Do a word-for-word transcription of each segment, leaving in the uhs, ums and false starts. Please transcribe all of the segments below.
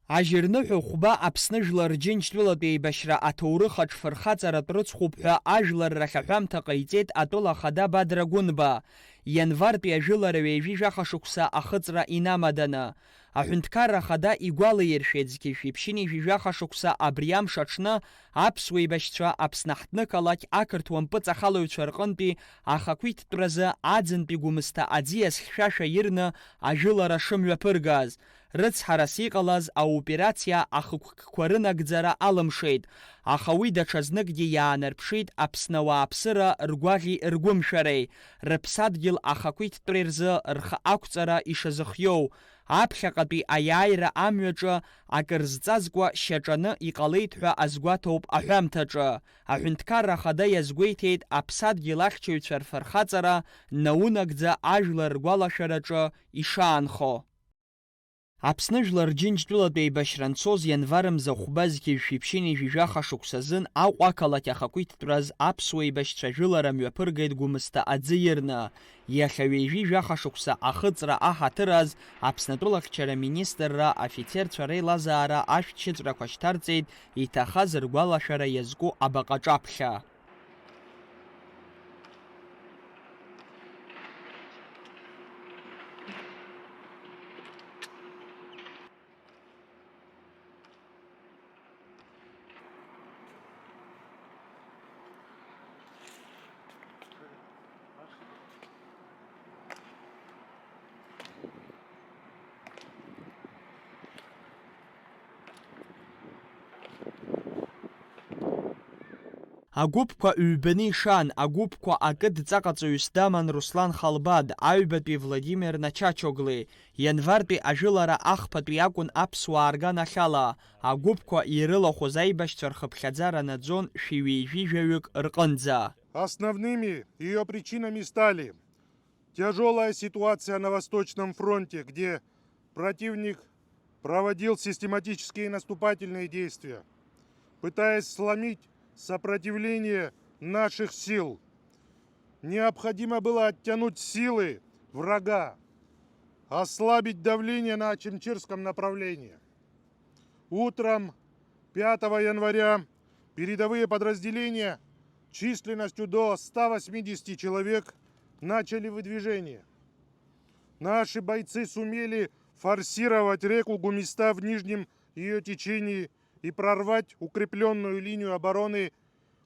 Ажьырныҳәа хәба Аԥсны Жәлар Џьынџьтәылатә еибашьра аҭоурых аҿ фырхаҵаратә рыцхәуп ҳәа ажәлар рахь аҳәамҭа ҟаиҵеит атәыла ахада Бадра Гәынба, ианвартәи ажәылара ҩажәи жәаха шықәса ахыҵра инамаданы. Аҳәынҭқарра ахада игәалаиршәеит, зқьи жәшәи ԥшьынҩажәи жәаха шықәса абри амш аҽны аԥсуа еибашьцәа Аԥсны аҳҭнықалақь ақырҭуа мпыҵахалаҩцәа рҟынтәи ахақәиҭтәразы аӡынтәи Гәымсҭа аӡиас хьшәашәа ирны ажәылара шымҩаԥыргаз. Рыцҳарас иҟалаз аоперациа ахықәкқәа рынагӡара алымшеит, аха уи даҽазныкгьы иаанарԥшит Аԥсны ауааԥсыра ргәаӷьи ргәымшәареи, рыԥсадгьыл ахақәиҭтәреи рзы рхы ақәҵара ишазыхиоу, аԥхьаҟатәи аиааира амҩаҿы акыр зҵазкуа шьаҿаны иҟалеит ҳәа азгәаҭоуп аҳәамҭаҿы. Аҳәынҭқарра ахада иазгәеиҭеит аԥсадгьыл ахьчаҩцәа рфырхаҵара наунагӡа ажәлар ргәалашәараҿы ишаанхо. Аԥсны Жәлар Џьынџьтәылатә еибашьра анцоз ианвар мза хәба зқьи жәшәи ԥшьынҩажәи жәаха шықәсазын Аҟәа ақалақь ахақәиҭтәраз аԥсуа еибашьцәа жәылара мҩаԥыргеит Гәымсҭа аӡы ирны. Иахьа ҩажәи жәаха шықәса ахыҵра аҳаҭыр аз Аԥсны атәылахьчара министрра афицерцәа реилазаара ашәҭшьыҵәрақәа шьҭарҵеит иҭахаз ргәалашәара иазку абаҟа ҿаԥхьа. Агәыԥқәа ҩбаны ишан, агәыԥқәа акы дҵаҟаҵаҩыс даман Руслан Халбад, аҩбатәи Владимир Начачоглы. Ианвартәи ажәылара ахԥатәи акәын аԥсуаа рганахьала, агәыԥқәа ирылахәыз аибашьцәа рхыԥхьаӡара наӡон шәи ҩажәи жәаҩык рҟынӡа. Основными её причинами стали тяжёлая ситуация на Восточном фронте, где противник проводил систематические наступательные действия, пытаясь сломить сопротивление наших сил. Необходимо было оттянуть силы врага, ослабить давление на Очамчирском направлении. Утром пятого января передовые подразделения численностью до ста восьмидесяти человек начали выдвижение. Наши бойцы сумели форсировать реку Гумиста в нижнем её течении и прорвать укреплённую линию обороны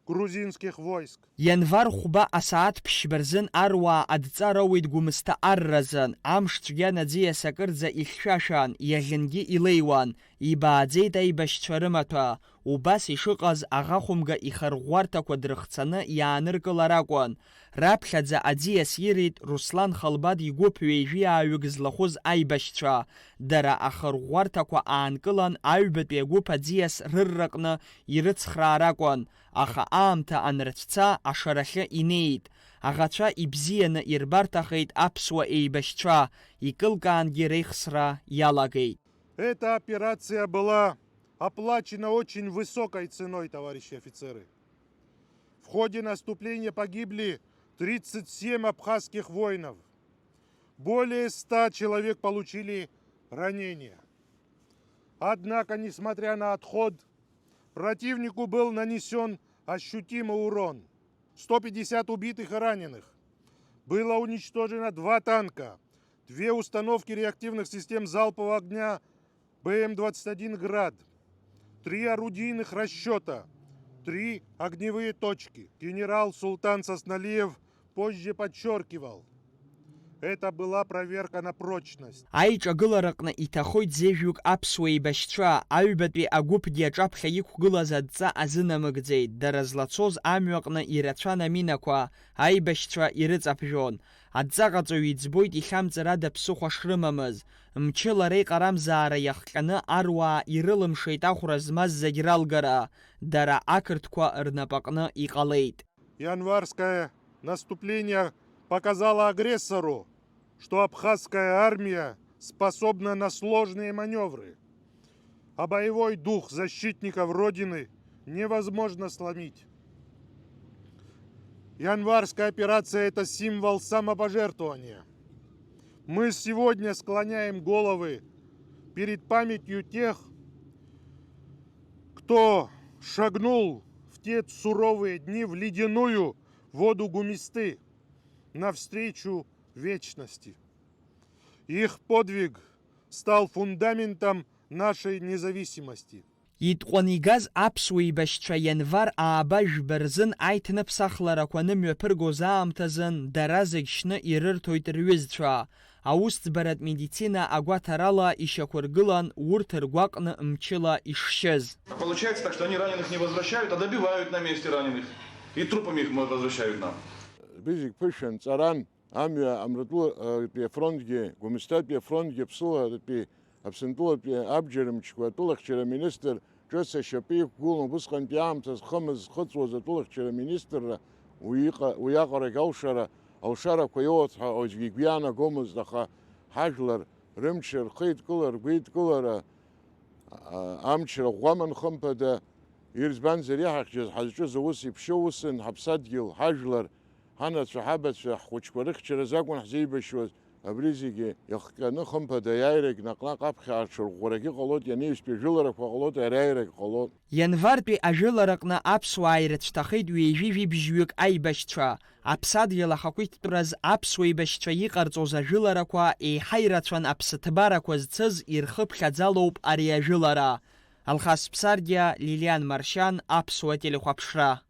грузинских войск. Ианвар хәба асааҭ ԥшьба рзын аруаа адҵа роуеит Гәымсҭа арразын, амш цәгьан аӡиас акырӡа ихьшәашәан, иаӷьынгьы илеиуан, ибааӡеит аибашьцәа рымаҭәа, убас ишыҟаз аӷа хәымга ихырӷәӷәарҭақәа дрыхцаны иааныркылар акәын. Раԥхьаӡа аӡиас ирит Руслан Халбад игәыԥ ҩажәиааҩык злахәыз аибашьцәа. Дара ахырӷәӷәарҭақәа аанкылан, аҩбатәи агәыԥ аӡиас рырраҟны ирыцхраар акәын, аха аамҭа анрыцәца, ашарахьы инеит. Аӷацәа ибзианы ирбарҭахеит аԥсуа еибашьцәа, икылкаангьы реихсра иалагеит. Эта операция была оплачена очень высокой ценой, товарищи офицеры. В ходе наступления погибли тридцать семь абхазских воинов. Более ста человек получили ранения. Однако, несмотря на отход, противнику был нанесён ощутимый урон. Сто пятьдесят убитых и раненых. Было уничтожено два танка, две установки реактивных систем залпового огня Б М двадцать один «Град», три орудийных расчёта, три огневые точки. Генерал Султан Сосналиев позже подчёркивал: «Это была проверка на прочность». Аиҿагылараҟны иҭахоит зежәҩык аԥсуа еибашьцәа, аҩбатәи агәыԥгьы аҿаԥхьа иқәгылаз адҵа азынамыгӡеит, дара злацоз амҩаҟны ирацәан аминақәа, аибашьцәа ирыҵаԥжәон. Адҵаҟаҵаҩ иӡбоит ихьамҵыр ада ԥсыхәа шрымамыз. Мчыла реиҟарамзаара иахҟьаны аруаа ирылымшеит ахәра змаз зегь ралгара, дара ақырҭқәа рнапаҟны иҟалеит. Январское наступление показало агрессору, что абхазская армия способна на сложные манёвры, а боевой дух защитников Родины невозможно сломить. Январская операция — это символ самопожертвования. Мы сегодня склоняем головы перед памятью тех, кто шагнул в те суровые дни в ледяную воду Гумисты навстречу вечности. Их подвиг стал фундаментом нашей независимости. Итҟәаны игаз аԥсуа еибашьцәа ианвар ааба жәба рзын аиҭныԥсахларақәа анымҩаԥыргоз аамҭазын, дара зегь шьны ирырҭоит рҩызцәа. Аусӡбаратә медицина агәаҭарала ишьақәыргылан урҭ ргәаҟны мчыла ишшьыз. Получается так, что они раненых не возвращают, а добивают на месте раненых. И трупами их возвращают нам. Абри зегь ԥышәан, ҵаран, амҩа Амратәылатәи афронтгьы, Гәымсҭатәи афронтгьы, Аԥсылатәи, Аԥсынтәылатәи абџьар мчқәа атәылахьчара аминистр ҿыц ашьапы иқәгылан, убысҟантәи аамҭаз хымз зхыҵуаз атәылахьчара аминистрра уи иҟа-, уиаҟарагь алшара, алшарақәа иоуеит ҳәа аӡәгьы игәы иаанагомызт, аха ҳажәлар рымчра, рхеидкыла, ргәеидкылара, а, амчра ӷәӷәаман, хымԥада, избанзар, иаҳахьчаз ҳазҿыз аус иԥшьоу усын, ҳаԥсадгьыл, ҳажәлар, ҳанацәа, ҳабацәа, ҳхәыҷқәа рыхьчаразы акәын ҳзеибашьуаз, абри зегьы иахҟьаны, хымԥада, аиааирагь наҟ-наҟ аԥхьа аҽырӷәӷәарагьы ҟалоит, ианаҩстәи ажәыларақәа ҟалоит, ариааирагь ҟалоит. Ианвартәи ажәылараҟны аԥсуаа ирыцәҭахеит ҩажәи жәибжьҩык аибашьцәа. Аԥсадгьыл ахақәиҭтәраз аԥсуа еибашьцәа иҟарҵоз ажәыларақәа еиҳа ирацәан, аԥсыҭбарақәа зцыз ирхыԥхьаӡалоуп ари ажәылара. Алхас Ԥсардиа, Лилиан Маршьан, Аԥсуа телехәаԥшра.